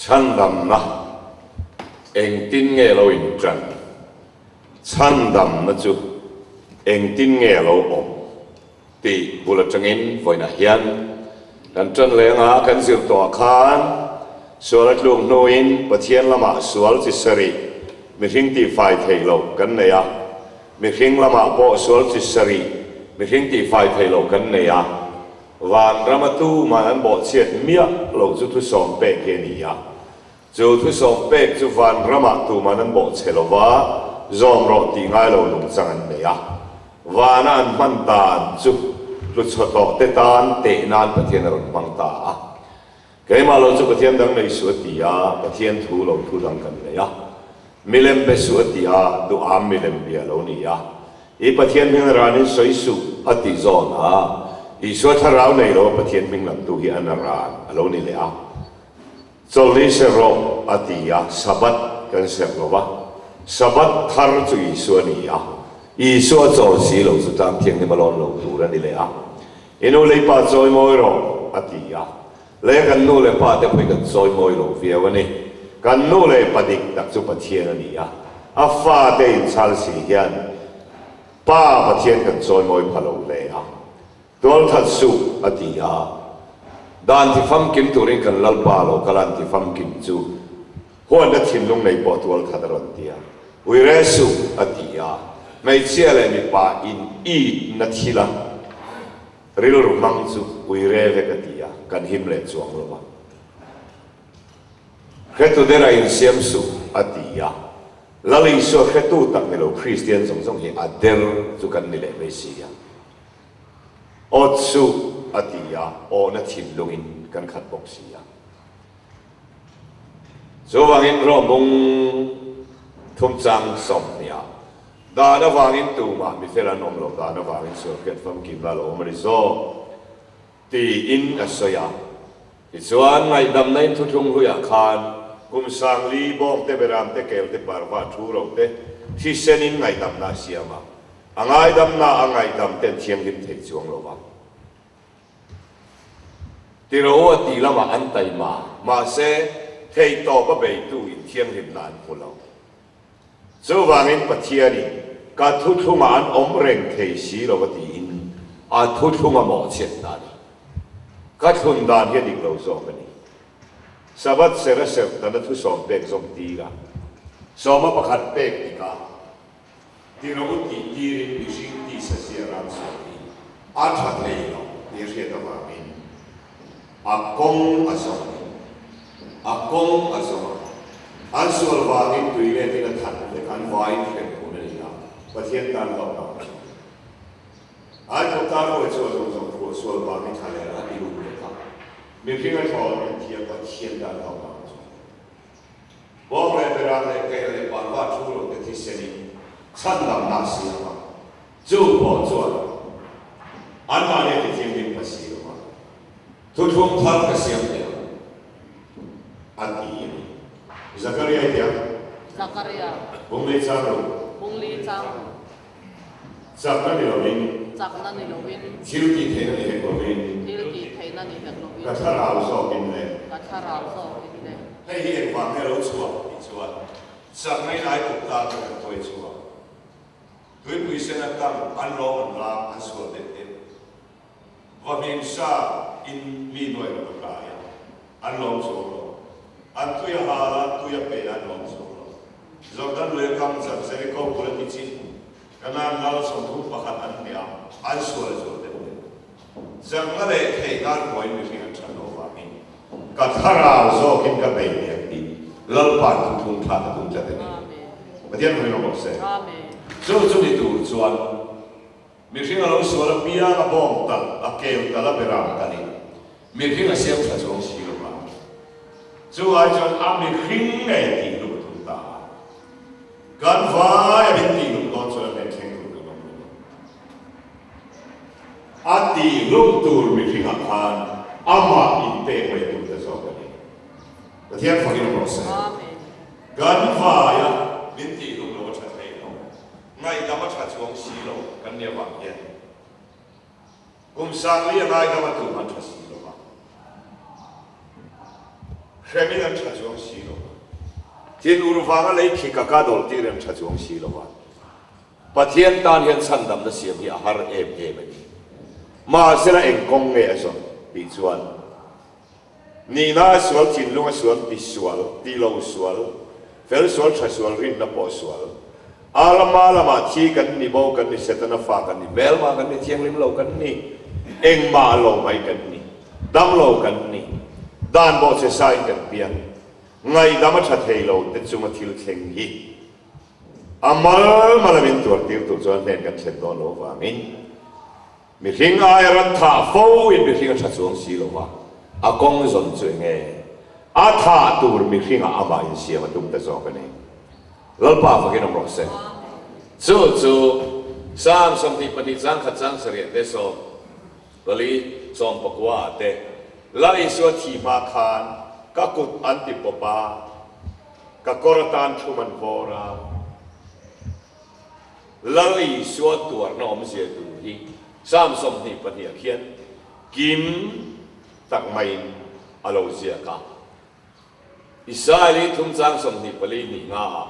Chhandamna engtin nge lo inṭan? Chhandamna chu engtin nge a lo awm tih bul aṭangin vawiinah hian kan ṭan leng a, kan zir tawhah khan sual a tluk hnuin Pathian lamah sual chi sarih mihring tihfai theih loh kan nei a, mihring lamah pawh sual chi sarih mihring tihfai theih loh kan nei a. Vanrama tuman an bawhchhiat miah loh chu thusawm pek hi a ni a. Chu thusawm pek chu vanramah tuman an bawhchhe lo va, zawm rawh tih ngai lo nungchang an nei a. Vana an hman dan chu hluchhaw tawh te tan teh nan Pathian a rawn hmang ta a. Keimah lo chu Pathian dang nei suh a ti a, Pathian thu lo thu dang kan nei a. Milem be suh a ti a, duham milem bia lo ni a. I Pathian hming ranin sawi suh a ti zawn a, Isua thlarau nei lo a Pathian hming lamtu hi an ran a lo ni leh a. Chawlhni ser rawh a ti a, Sabbath kan ser lo va, Sabbath thar chu Isua a ni a, Isua chawl si lo chu tlang thianghlim a lawn lo tur a ni leh a. I nu leh i pa chawi mawi rawh a ti a, Le kan nu leh pa te pawhin kan chawi mawi lo viau a ni. Kan nu leh pa dik tak chu Pathian a ni a, a fate inchhal si hian Pa Pathian kan chawi mawi pha lo hle a. Tualthat suh a ti a, dan ti famkim turin kan Lalpa lo kal an ti famkim chu huatna thinlung nei pawh tualthat a rawn ti a, uire suh a ti a, hmeichhia leh mipa in itna thila Rilru hmang chu uire vek a ti a, kan him leh chuang lo va. Hretu dera insiam suh a ti a, Lal Isua hretu tak ni lo Kristian zawng zawng hi a der chu kan ni leh mai si a. Awt suh a ti a, awhna thinlungin kan khat bawk si a. Chuvangin Rawmung thumchang 20ah Dan avangin tumah mifel an awm lo, dan avangin sualhriat famkim la lo awm a ni zawk, tiin a sawi a. Tichuan, ngaihdamna in thuthlung hluiah khan kum sangli bawngte, beramte, kelte, parva, thu rote, thisenin ngaihdamna a siam a, a ngaidamna a ngaihdam ten thianghlim thei chuang lo va. Tiro a tih lamah an taima, mahse, theihtawp a beitu in thianghlimna an hmu lo. Chuvangin Pathianin ka thuthlungah an awm reng thei si lo a tiin a thuthlung a mawhchhiat ta a ni. Ka thlun dan hi a dik lo zawk a ni. Sabbath ser a serh dan a thusawm pek zawm tir a, sawma pakhat pek dik a, tiro u tih tirin mihring tisa zia ram sual hi a tha thei lo tih a hriat avangin A kawng a zawng a ni. A kawng a zawng a. An sual vangin tui letin a that vek, an vaiin hrem hun a ni a, Pathian tan hlauh tak a ni. An kawp tan ruai chu a zawng zawng thu a sual vangin thla leh a ti lut leh ta. Mihring a thlawn in thi a, Pathian tan hlauh tak a chuang. Bawng leh beram leh kel leh parva thu lo te thisenin chhandamna a siam a, chu pawh chuan anmahni a tithianghlim pha si lo a, thuthlung thar ka siam teh ang a ti a ni. Zakaria i ti ang? Zakaria. Bungli chang ru. Bungli chang ru. Chakna ni lovin. Chakna ni lovin. Thil tih theihna ni hek lovin. Thil tih theihna ni hek lovin. Ka thlarau zawkin le. Ka thlarau zawkin le. Hei hi engvang nge lo chhuak tih chuan chakna in ai kawp ta ka kan tuai chhuak. Tuipui sen atang an lawm an ram an sual deuh deuh. Vahmimsa in mi nuai ruk a kai a, an lawm chhuak lo. An tui a hal a, tui a pe a, an lawm chhuak lo. Jordan lui a kam zat Jericho bul a ti chin, Kanaan lal 31 an hne a, an sual a zual deuh deuh. Chakna leh theih nan pawhin mihring an that loh vangin ka thlarau zawkin ka bei leh ang tih Lalpa'n thuthlung thlak a tum tlat a ni. Pathian hmui rawh se. Chu chu ni tur chuan. Mihring a lo sual a piang a bawng talh, a kel talh, a beram talh in mihring a siam tha chuang si lo va. Chu ai chuan a mihring ngei tih luh a tum ta a. Kan vai a min tih luh dawn chuan a hnen thleng tur kan awm lo va. A tih luh tur mihring ah khan amah inpek mai a tum ta zawk a ni. Pathian fakin awm rawh se. Kan vai a min tih luh lo a tha thei lo. Ngaihdam a tha chuang si lo kan nia vang hian kum sangli a ngaidam a tum an tha si lo va. Hremin an tha chuang si lo va. Thinur vanga lei khi ka ka dawlh tir an tha chuang si lo va. Pathian tan hian chhandamna siam hi a har em em a ni. Mahsela eng kawng nge a zawn tih chuan nihna a sual, thinlung a sual, ti sual, ti lo sual, fel sual, tha sual, rinna pawh sual. A lama lamah thi kan ni bo, kan ni Setana fa kan ni, hmelma kan ni, thianghlim lo kan ni, engmah lo mai kan ni, dam lo kan ni, dan bawhchhe sain kan piang, ngaihdam a tha thei lo te chunga thil thleng hi a mal mala min tuar tir tur chuan hnen kan thlen dawn lo vangin mihring aia ran thah fo in mihring a tha chuang si lo va, a kawng zawn chu enge a thah tur mihringah amah insiam a tum ta zawk a ni. Lalpa fakin awm rawh se. Chu chu Psalm 22 chang khat chang sarih te 14 sawmpakua ah te Lal Isua thi hma khan ka kut an ti pawp a, ka kawr atan thlum an vawr a. Lal Isua tuarna awmzia tur hi Psalm 22 ah khian kim tak maiin a lo ziak a. Israel hi thum chang 24 hnih nga ah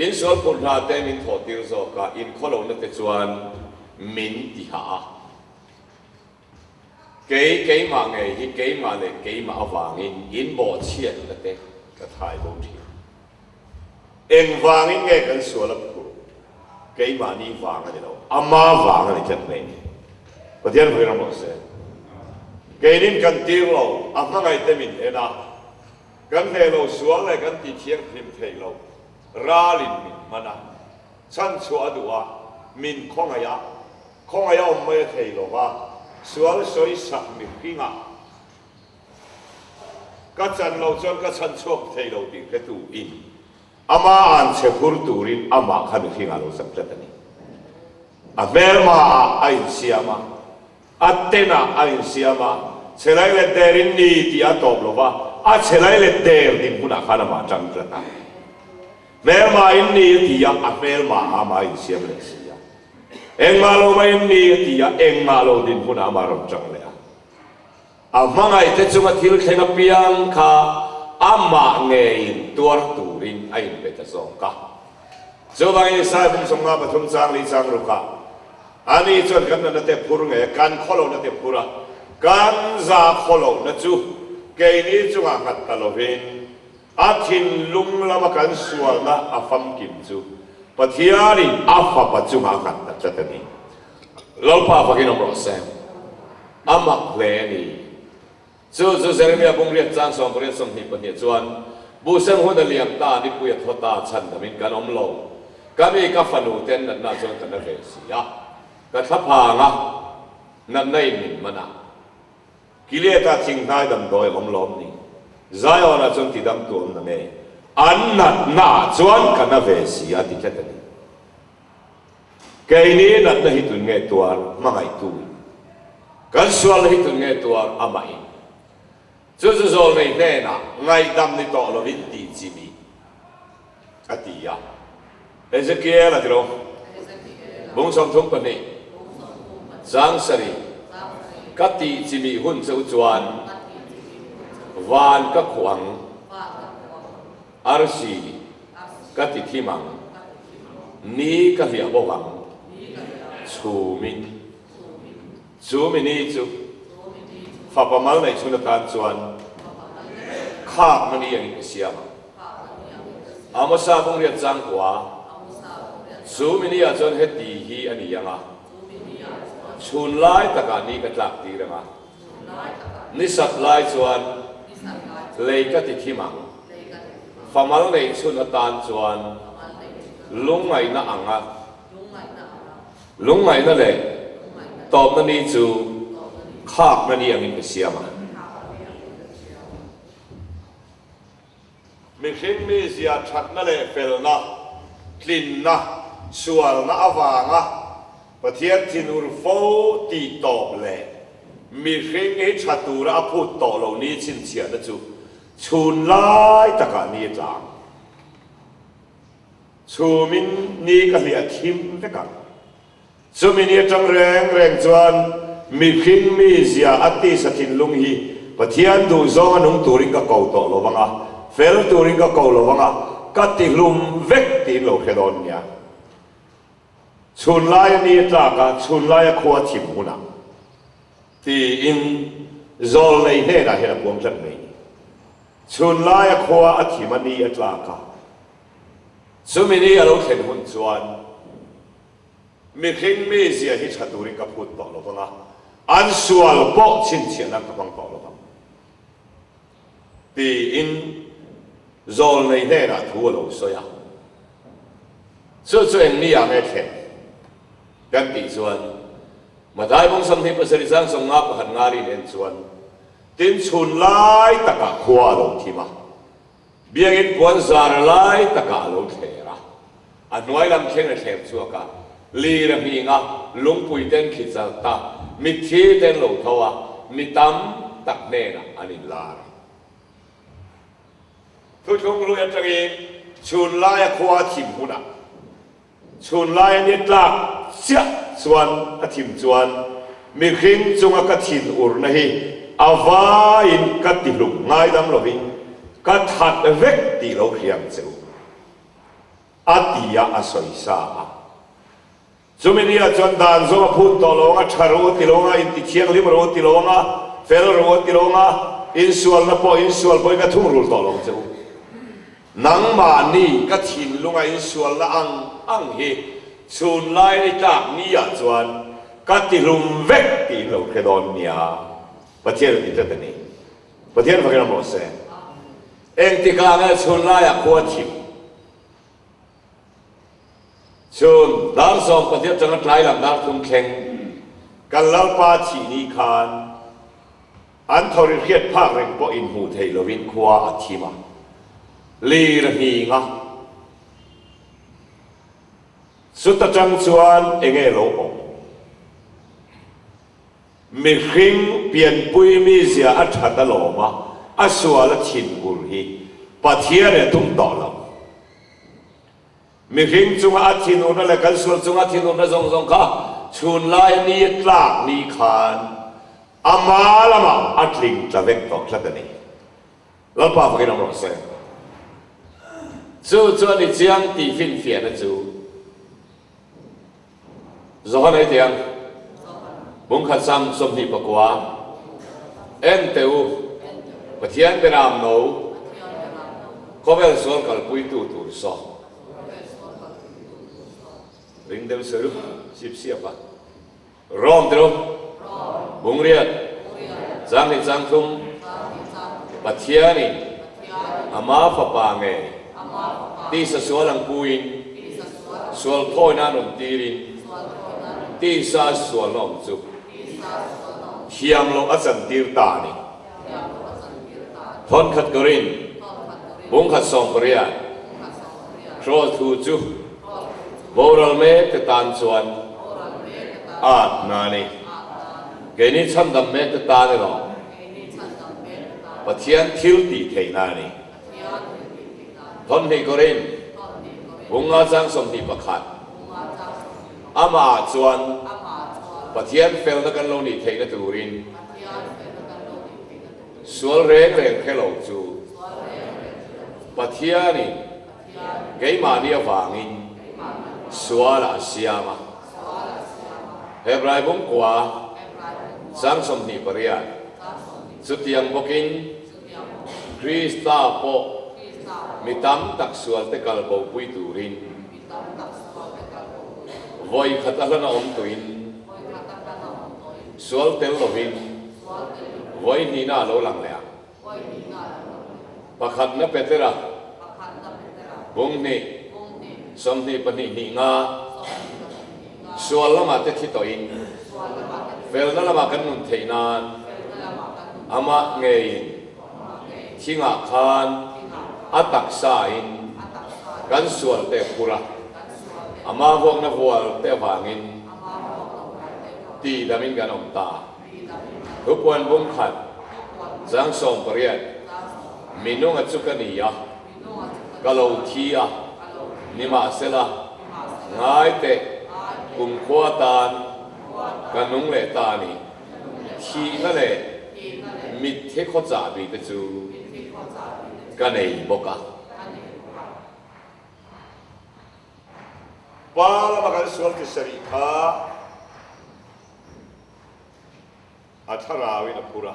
insual phur hna te min thawh tir zawk a, inkhawlohna te chuan min ti hah a. Kei keimah ngei hi keimah leh keimah avangin inbawhchhiatna te ka thai bo thin. Engvangin nge kan sual a phur? Keimahni vang a ni lo, ama vang a ni tlat mai ni. Pathian vawi ram rawh se. Keinin kan tir lo, a hmangaihte min en a, kan hneh lo sual leh kan ti thianghlim thei lo, ralin min hman a, chhanchhuah a duh a, min khawngaih a, khawngaih a awm mai a thei lo va, sual sawisak mihringah Ka chan lo chuan ka chhan chhuak thei lo tih hretu in ama an chhe phur turin amah kha mihring ah lo zak tlat a ni. A hmelma ah a insiam a, a ten ah a insiam a, chhe lai let der in ni tih a tawp lo va, a chhe lai let der dinhmun ah khan amah tang tlat a. Hmelma in ni a ti a, a hmelma ah amah a insiam leh si a. Engmah lo mai in ni a ti a, engmah lo dinhmun ah amah a rawn tang leh a. A hmangaihte chunga thil thleng apiang kha amah ngeiin tuar turin a inpe ta zawk a. Chuvangin Isaiah bung 53 chang li chang rukah, Ani chuan kan nunna te phur nge, kan khawlohna te phur a, kan za khawlohna chu keini chungah nghat ta lovin, a thinlung lama kan sualna a famkim chu Pathianin a Fapa chungah a nghat ta tlat a ni. Lalpa fakin awm rawh se. A mak hle a ni. Chu chu Jeremia bung riat chang 88 22 chuan, Buhseng hun a liam ta, nipui a thaw ta, chhandamin kan awm lo. Ka mi ka fanu ten natna chuan ka na ve si a, ka thlaphang a, natna in min man a. Gilead-ah thinghnai damdawi awm lawm ni? Zion-ah chuan tidamtu awm na nge? An natnaah chuan ka na ve si a ti tlat a ni. Keini natna hi tun nge tuar hmangaihtu in? Kan sualna hi tun nge tuar amah in? Chu chu zawlnei hnenah ngaihdam ni tawh lovin tih chi mi a ti a. Ezekiel a ti lo. Bung 32 chang sarih ka tih chi mi hun che u chuan van ka khuh ang. Arsi ka ti thim ang, ni ka hliah bawk ang, chhumin chu mi ni chu fapa mal neih chhun atan chuan khakna ni angin ka siam ang. Amosa bung riat chang kua, chu mi ni ah chuan heti hi a ni ang a, chhun lai takah ni ka tlak tir ang a, Ni sat lai chuan lei ka ti thim ang. Famal neih chhun atan chuan lungngaihna ang a, lungngaihna leh tawpna ni chu khakna ni angin ka siam ang. Mihring mizia thatna leh felna, tlinna, sualna avanga Pathian thinur fo tih tawp leh mihring hi tha tura a phut tawh lo ni chhinchhiahna chu chhun lai takah ni a tlang. Chhumin ni ka hliah thim vek ang. Chumi ni atang reng reng chuan mihring mizia a tisa thinlung hi Pathian duhzawnga nung turin ka ko tawh lo vang a, fel turin ka ko lo vang a, ka tihlum vek tiin lo hre dawn nia. Chhun laia ni a tlak a, chhun laia khua thim hunah tiin zawlnei hnenah hian a puang tlat mai. Chhun laia khua a thim a, ni a tlak a, chumi ni a lo thlen hun chuan mihring mizia hi tha turin ka phut tawh lo vang a, an sual pawh chhinchhiah nan ka hmang tawh lo vang tiin zawlnei hnenah thu a lo sawi a. Chu chu eng mi ah nge thlen kan tih chuan Mathai bawng 27 chang 51 ngarin en chuan tin chhun lai takah khua a lo thim a, biakinn puan zar lai takah a lo thler a, a hnuai lam thleng a thler chhuak a, lir a hming a, lungpui ten thli chal ta, mitthi ten lo tho a, mi tam tak hnenah an inlar a. Thuthlung hlui atangin chhun laia khua a thim hunah, chhun laia ni tlak chiah chuan a thim chuan mihring chunga ka thin urna hi a vaiin ka tihlum ngaidam lovin ka that vek tih lo hriam che u a ti a, a sawi sa a. Chumi nia chuan dan zawng a phut tawh lo ang a, tha ru a ti lo ang a, intithianghlim ru a ti lo ang a, fel ru a ti lo ang a, insualna pawh insual pawhin ka thungrul tawh lo ang che u. Nangmahni ka thinlunga insualna ang ang hi chhun lai ni tlak niah chuan ka tihlum vek tiin lo hre dawn nia, Pathian a ti tlat a ni. Pathian fakin awm rawh se. Engtikah nge chhun laiah khua thim? Chhun dar 18 atanga tlai lam dar 3 thleng kan Lalpa thih ni khan an thawri hriat phak reng pawh inhmuh theih lovin khua a thim a, lir a hning a. Chuta tang chuan enge lo awm? Mihring pianpui mizia a that alawm a, a sual a thin ur hi Pathian e tum tawh lo. Mihring chunga a thin urna leh kan sual chunga a thin urna zawng zawng kha chhun laia ni a tlak ni khan ama lamah a tling tla vek tawh tlat a ni. Lalpa fakin awm rawh se. Chu chu a ni chiang tih finfiahna chu. Johan ei teh ang. Bungkhat sam 29. En teh u, Pathian Beram no, khawvel sual kalpuitu tur saw. Ring deuh sawi u, sip siap a. Rom teh u, Bungriat, chang hnih chang thum, Pathianin Ama Fapa ngei tisa sual ang puin, sual thawina an awm tirin, tisa sualna awm chu thiam loh a chantir ta a ni. Thawnkhat Korin, bungkhat 18, Kraws thu chu boral mek te tan chuan at na a ni. Keini chhandam mek te tan erawh Pathian thil tih theihna a ni. Thawmhnih Korin, Bunga chang 21, Amah chuan Pathian felna kan lo nih theihna turin sual reng reng hre lo chu Pathianin keimahni avangin sualah a siam a. Hebrai bungkua chang 28, Chutiang bawkin Krista pawh mi tam tak sualte kal bopui turin vawi khat a hlana awm tuin sual tel lovin vawi hnihna a lo lang leh ang. Pakhatna Petera bung hnih 22 hnih nga sual lamah te thi tawhin felna lamah kan nun theih nan amah ngeiin thingah khan a taksain kan sual te phur a, amah vuakna vual te avangin tihdamin kan awm ta. Thupuan bung khat chang 18, Minunga chu ka ni a, ka lo thi a, nimahsela, ngai teh, kumkhua tan ka nung leh ta a ni. Thihna leh. Mitthi khaw chahbi te chu ka nei bawk a. Pa lama kan sual ti sarih kha a thlarauin a phur a.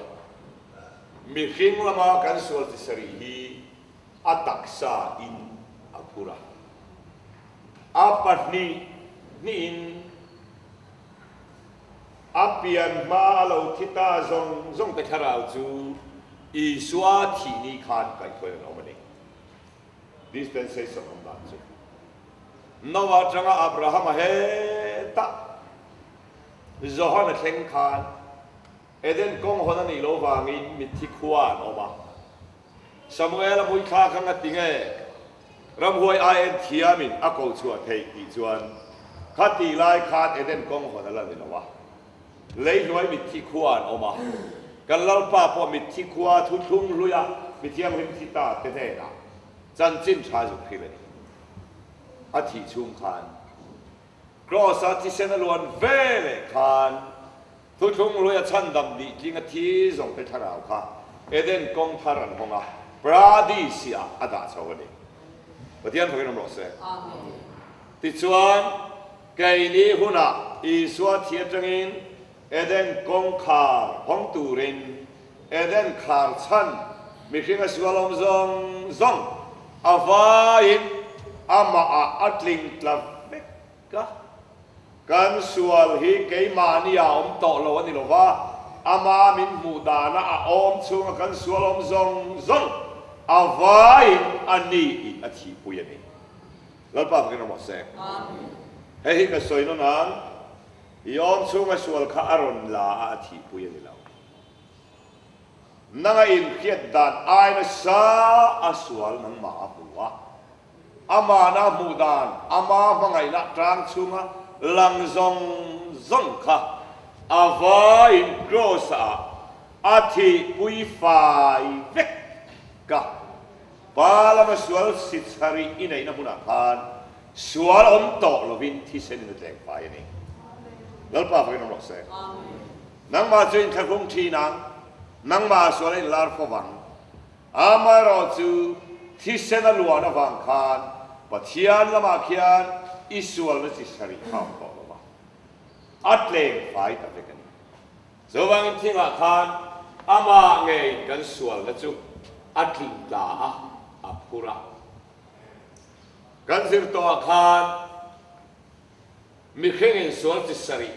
Mihring lama kan sual ti sarih hi a taksa in a phur a. A pahnih hnihin A pian hma a lo thi ta zawng zawng te thlarau chu Isua thih ni khan kaihhruai an awm a ni. Dispensation awm dan chu Noah atanga Abrahama hetah Johana thleng khan Eden kawng hawn a nih loh vangin mitthi khua an awm a. Samuel a hmuithla kha nga ti nge? Ramhuai ai en thiamin a ko chhuah theih tih chuan kha tih lai khan Eden kawng hawn a la ni lo a. Leihnuai mitthi khua an awm a, kan Lalpa pawh mitthi khua thuthlung hluia mi thianghlim thi ta te hnenah chanchin tha zuk hrilh a ni. A thih chhung khan Kraws-a thisen a luan ve leh khan Thuthlung hluia chhandam nih tling a thi zawng te thlarau kha Eden kawng thar an hawng a, Paradis-ah a dah chho a ni. Pathian fakin awm rawh se. Tichuan, keini hunah Isua thi atangin Eden kawngkhar hawng turin Eden khar chhan mihring a sual awm zawng zawng a vaiin amahah a tling tla vek a. Kan sual hi keimahni a awm tawh lo a ni lo va, ama min hmuh dana a awm chhunga kan sual awm zawng zawng a vaiin a ni in a thihpui a ni. Lalpa fakin awm rawh se. Hei hi ka sawi nawn ang, i awm chhunga sual kha a rawn la a a thihpui a ni lo. Nanga inhriat dan ai nasa a sual nangmah a hmu a. Amahna hmuh dan, ama hmangaihna tang chhunga lang zawng zawng kha a vaiin Kraws-ah a thihpui fai vek ka. Pa lama sual si chharih i neihna hmunah khan sual awm tawh lovin thisen in a tleng fai a ni. Lalpa fakin awm rawh se. Nangmah chu inthlahrung thin ang, nangmah sual a inlar fo vang. Amaherawhchu, thisen a luan avang khan Pathian lamah khian i sualna chi sarih kha awm tawh lo va, a tleng fai ta vek a ni. Chuvangin thingah khan amah ngeiin kan sualna chu a tling tla a, a phur a. Kan zir tawhah khan mihringin sual chi sarih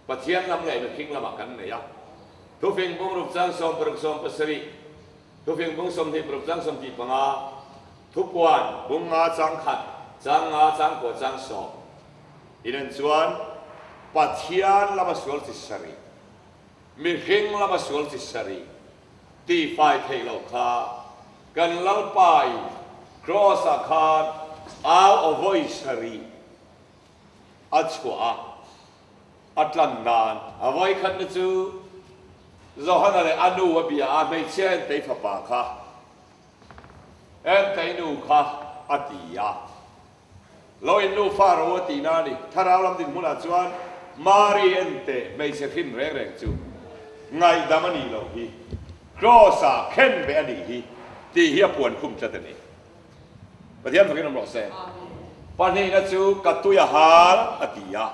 Pathian lam leh mihring lamah kan nei a. Thufing bungruk chang 60 17, Thufing bung 26 chang 25, Thupuan bung nga chang khat, chang nga chang kua chang sawm. Inen chuan Pathian lama sual chi sarih, mihring lama sual chi sarih tihfai theih loh kha kan Lalpa in Kraws-ah khan au aw vawi sarih a chhuah a. A tlan nan a vawikhatna chu Johana leh a nu a bia a, hmeichhia entei fapa kha entei nu kha a ti a. Lo in nufa ro a tihna a ni. Thlarau lam dinhmunah chuan Mari enteh hmeichhe hrin reng reng chu ngaihdam a nih loh hi, Kraws-ah khen beh a nih hi tih hi a puan khum tlat a ni. Pathian fakin awm rawh se. Pahnihna chu ka tui a hal a ti a.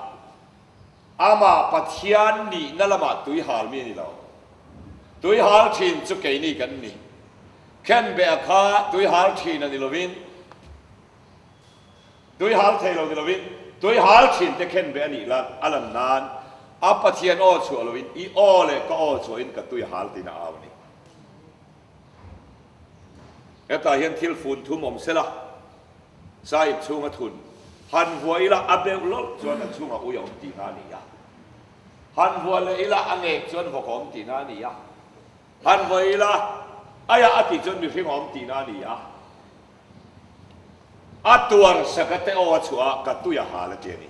Amah Pathian nihna lamah tui hal mi a ni lo. Tui hal thin chu keini kan ni. Khenbeh a kha tui hal thin a ni lovin, tui hal thei lo ni lovin, tui hal thin te khenbeh a nih lan a lan nan a Pathian aw chhuah lovin i aw leh ka aw chhuahin ka tui a hal tiin a au a ni. Hetah hian thil fun thum awm sela, sahip chhunga thun han vuah ila a beuh lawlh chuan a chhungah ui a awm tihna a ni a, han vuah leh ila a ngek chuan vawk a awm tihna a ni a, han vuah ila aiah a tih chuan mihring a awm tihna a ni a. A tuar saka te aw a chhuah a, ka tui a hal a ti a ni.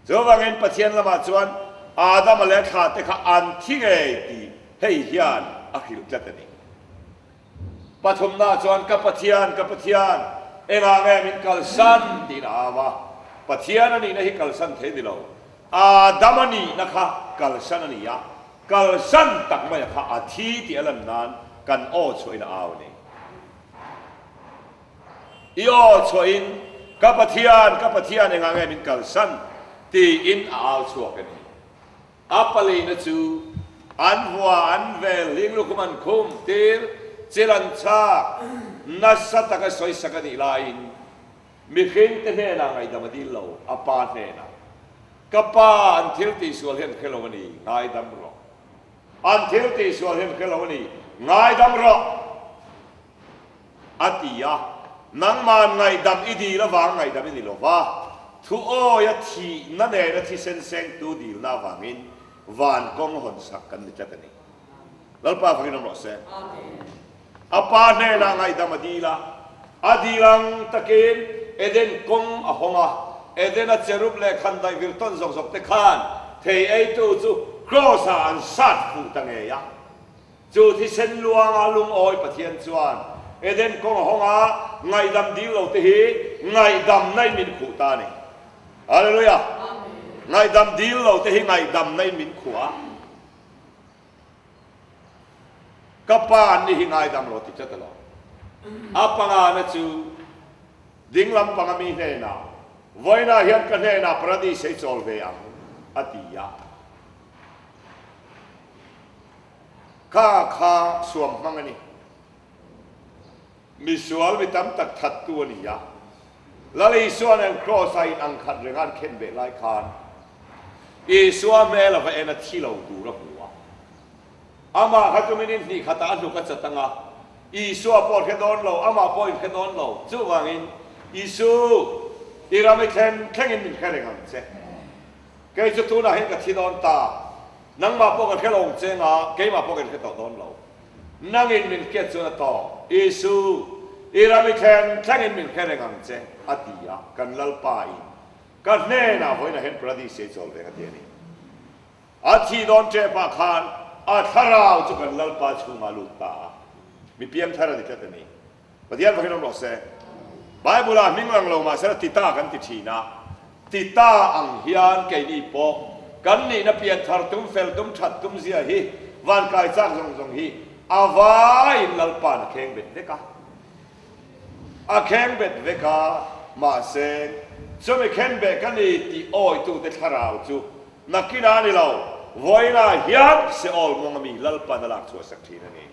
Chuvangin Pathian lamah chuan Adama leh a thla te kha an thi ngei tih hei hian a hrilh tlat a ni. Pathumnaah chuan ka Pathian, ka Pathian, engah nge min kalsan tiin a au a. Pathian a nihna hi kalsan thei ni lo. Adama nihna kha kalsan a ni a. Kalsan tak maia kha a thi tih a lan nan kan aw chhuahin a au a ni. I aw chhuahin, Ka Pathian, ka Pathian, engah nge min kalsan? tiin a au chhuak a ni. A palina chu an vua, an vel, hling lukhum an khum tir, chil an chak, nasa taka sawisak a nih laiin mihringte hnenah ngaihdam a dil lo, a pa hnenah, Ka pa, an thil tihsual hi an hre lo a ni, ngaidam rawh. An thil tihsual hi an hre lo a ni, ngaidam rawh. A ti a, Nangmah ngaihdam i dil avang ngaihdam i ni lo va, thu awia thihna nena thisen sengtu dilna avangin van kawng hawnsak kan ni tlat a ni. Lalpa fakin awm rawh se. A pa hnenah ngaihdam a dil a, a dil ang takin Eden kawng a hawng a, Edena cherub leh khandaih vir tawn zawk zawk te khan thei eitu chu Kraws-ah an sat fuh ta ngei a. Chu thisen luanga lungawi Pathian chuan Eden kawng a hawng a, ngaihdam dil lo te hi ngaihdamna in min khuh ta a ni. Hallelujah! Ngaihdam dil lo te hi ngaihdamna in min khuh a. Ka pa an ni hi ngaidam lo ti tlat a lo. A pangana chu ding lampanga mi hnenah, Vawiinah hian ka hnenah Paradis ei chawl ve ang, a ti a. Kha kha suam hmang a ni. Misual mi tam tak thattu a ni a. Lal Isua nen Kraws-a in ang khat reng an khen beh lai khan Isua hmel a va en a thi lo tur a hmu a. Amah kha chu minute hnih khatah a hnuk a chat ang a, Isua pawh a hre dawn lo, amah pawh in hre dawn lo. Chuvangin, Isu, i ram i thlen thlengin min hre reng ang che. Kei chu tunah hian ka thi dawn ta, nangmah pawh ka hre lo ang che nga, keimah pawh ka inhre tawh dawn lo. Nangin min hriat chuan a tawk, Isu, i ram i thleng thlengin min hre reng ang che, a ti a, kan Lalpa in ka hnenah vawiinah hian Paradis ei chawl reng a ti a ni. A thi dawn ṭepah khan a thlarau chu kan Lalpa chhungah a lut ta a, mi piangthar a ni tlat a ni. Pathian fakin awm rawh se. Bible ah hming lang lo mahsela Tita kan ti thin a, Tita ang hian keini pawh kan nihna pian thar tum, fel tum, that tum zia hi van kai chak zawng zawng hi a vaiin Lalpa'n a kheng bet vek a. A kheng bet vek a, mahse chumi khen beh ka ni tih awitute thlarau chu nakinah a ni lo, vawiinah hian Seol mawng ami Lalpa'n a lak chhuah sak thin a ni.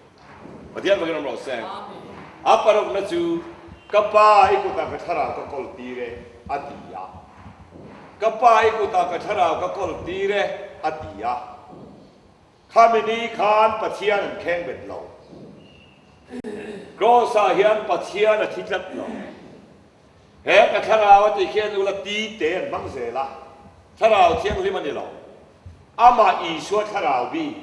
Pathian fakin awm rawh se. A parukna chu, Ka Pa i kutah ka thlarau ka kawl tir e, a ti a. Ka Pa i kutah ka thlarau ka kawl tir e, a ti a. Khami ni khan Pathian an kheng bet lo. Kraws-ah hian Pathian a thi tlat lo. He ka thlarau a tih khian ula ti te an hmang zel a, thlarau thianghlim a ni lo. Amah Isua thlarau bik,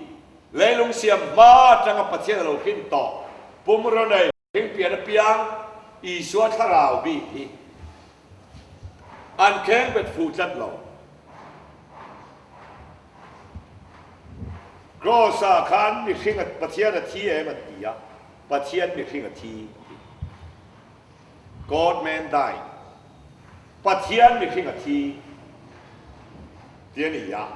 leilung siam hma atanga Pathian a lo hrin tawh, pumraw nei hringpian apiang Isua thlarau bik hi an kheng bet fuh tlat lo. Kraws-ah khan mihring a Pathian a thi em an ti a, Pathian mihring a thi an ti. God man died, Pathian mihring a thi ti a ni a.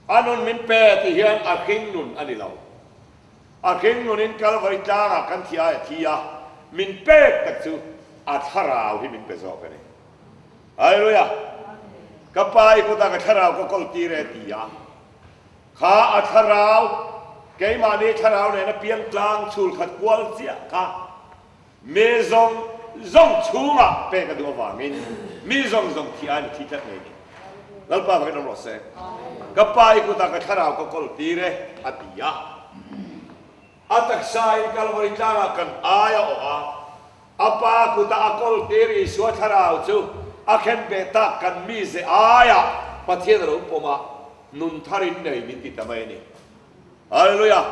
A nun min pe ti hian a hring nun a ni lo. A hring nunin Kalvari tlangah kan thi ai a thi a, min pek tak chu a thlarau hi min pe zawk a ni. Hallelujah! Ka Pa i kutah ka thlarau ka kawl tir e ti a. Kha a thlarau, keimahni thlarau nena piang tlang chhul khat kual chiah kha mi zawng zawng chhungah pek a duh avangin mi zawng zawng thih aiin a thi tlat ngei ni. Lalpa fakin awm rawh se. Ka Pa i kutah ka thlarau ka kawl tir e, a ti a. A taksa in Kalvari tlangah kan ai a awh a, a Pa kutah a kawl tir Isua thlarau chu a khen beh tak kan mize aiah Pathian a lo pawm a, Nun thar in nei min ti ta mai a ni. Hallelujah!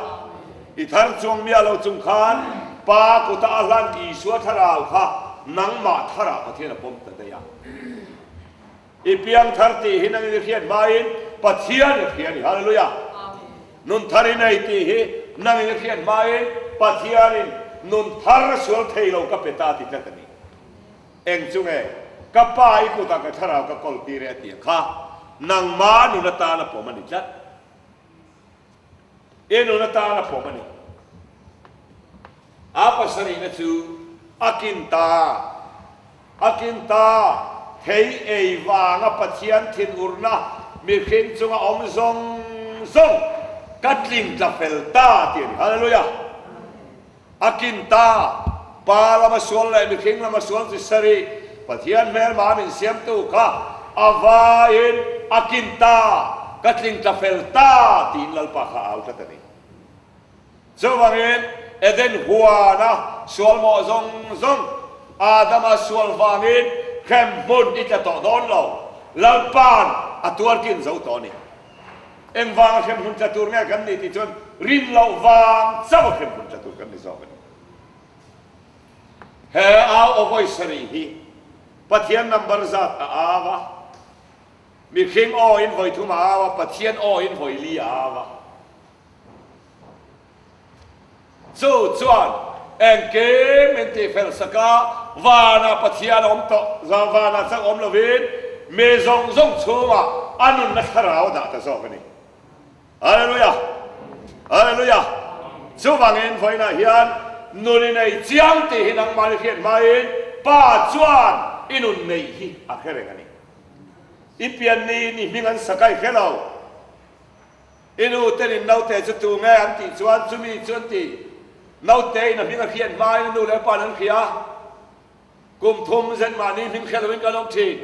I thar chuang miah lo chung khan Pa kuta a hlan Isua thlarau kha nangmah tharah Pathian a pawm ta daih a. I piang thar tih hi nangin i hriat hmain Pathian i hria a ni. Hallelujah! Nun thar i nei tih hi nangin i hriat hmain Pathianin nun thar sual thei lo ka pe ta ti tlat a ni. Eng chu nge? Ka Pa i kutah ka thlarau ka kawl tir e a ti a kha. nangma nun atana pawm a ni tlat. I nun atana pawm a ni. A pasarihna chu a kin ta, a kin ta, thei ei vanga Pathian thinurna mihring chunga awm zawng zawng ka tling tla fel ta tih a ni. Hallelujah! A kin ta, Pa lama sual leh mihring lama sual chi sarih, Pathian hmelma min siamtu kha a vaiin a kin ta, ka tling tla fel ta tiin Lalpa kha a au tlat a ni. Chuvangin Eden huana sual mawh zawng zawng Adama sual vangin hremhmun i tla tawh dawn lo, Lalpa'n a tuar kin zo tawh a ni. Engvanga hremhmun tla tur nge kan nih tih chuan rin loh vang chauh a hremhmun tla tur kan ni zawk a ni. He au aw vawi sarih hi Pathian number zat a au a, mihring aw in vawi thum a au a, Pathian aw in vawi li a au a. Chu chuan engkim min tihfel sak a, vanah Pathian a awm tawh, vanah chauh awm lovin mi zawng zawng chhungah a nunna thlarau a dah ta zawk a ni. Hallelujah! Hallelujah! Chuvangin vawiinah hian nun i nei chiang tih hi nangmah i hriat hmain Pa chuan i nun neih hi a hre reng a ni. I pian niin i hming an sak a i hre lo. I nu ten in naute chu tu nge an tih chuan chumi chu an ti. Naute in a hming a hriat hmain a nu leh a pa'n an hria. Kum thum zet mahni hming hre loin kan awm thin.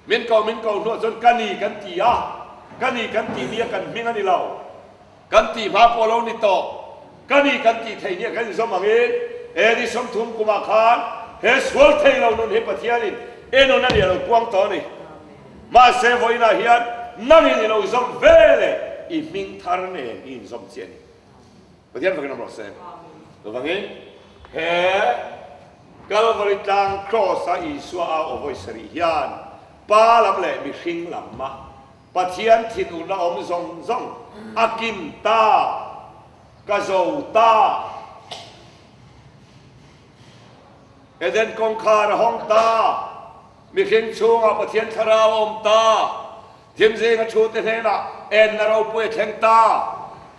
Min ko min ko hnuah chuan ka ni kan ti a, ka ni kan tih nia kan hming a ni lo. Kan tih hma pawh lo ni tawh. Ka ni kan tih theih nia kan inzawm angin AD 30 kumah khan he sual thei lo nun hi Pathianin i nun a ni a lo puang tawh a ni. Mahse vawiinah hian nangin i lo zawm ve leh i hming thar nen i inzawm chiah a ni. Pathian fakin awm rawh se. Chuvangin he Kalvari tlang Kraws-a Isua au aw vawi sarih hian Pa lam leh mihring lam a Pathian thinurna awm zawng zawng a kim ta, ka zo ta. Eden kawngkhar a hawng ta. Mihring chhungah Pathian thlarau a awm ta. Thim zinga thute hnenah enna ropui a thleng ta.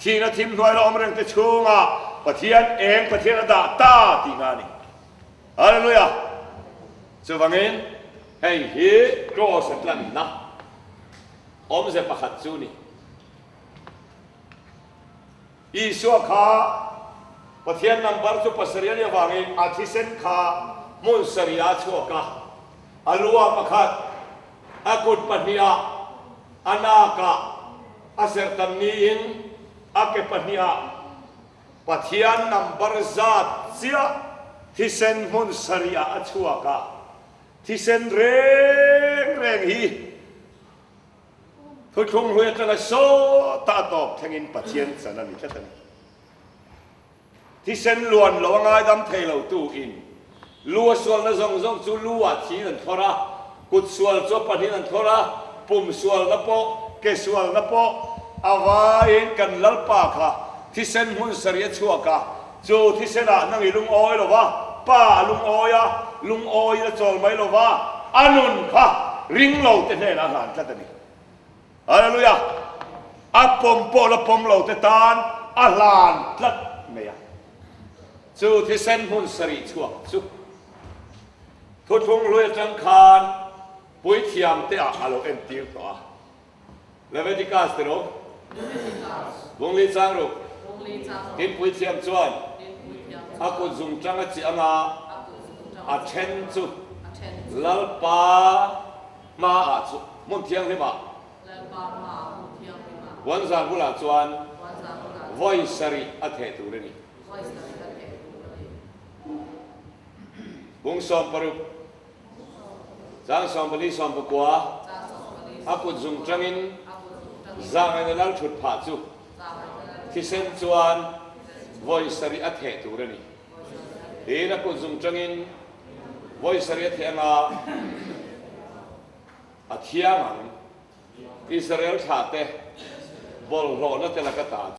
Thihna thim hnuai la awm rengte chhungah Pathian eng Pathian a dah ta tihna a ni. Hallelujah! Chuvangin hei hi Kraws a tlanna awmze pakhat chu a ni. Isua kha Pathian number chu pasarih a nih avangin a thisen kha hmun sarih ah a chhuak a, a lu ah pakhat, a kut pahnihah, a nakah, a serhtan niin a ke pahnihah Pathian number zat chiah thisen hmun sarih ah a chhuak a, thisen reng reng hi Thuthlung hlui atanga sawta a tawp thlengin Pathian chan a ni tlat a ni. Thisen luan lo a ngaidam thei lo tu in lu a sualna zawng zawng chu lu ah thiin an thlawr a, kut sual chu a pahnihin an thlawr a, pum sualna pawh, ke sualna pawh a vaiin kan Lalpa kha thisen hmun sarih a chhuak a, chu thisen ah nang i lungawi lo va, Pa a lungawi a, lungawiin a chawl mai lo va, a nun kha ring lo te hnenah a hlan tlat a ni. Hallelujah! A pawm pawh la pawm lo te tan a hlan tlat mai a. Chu thisen hmun sarih chhuak chu thuthlung hlui atang khan puithiam te ah a lo entir tawh a. Leviticus ti rawh. Bungli chang ruk. Tin puithiam chuan a kut zung tang a chi anga a then chu Lalpa hmaah chu hmun thianghlimah puanzar bulah chuan vawi sarih a theh tur a ni. Bung 16. Chang 44 19 a kut zung tangin zangaina lal thut phah chu thisen chuan vawi sarih a theh tur a ni. Tiin a kut zung tangin vawi sarih a theh anga a thiang ang. Israel thlahte bawlhhlawhna te laka ta.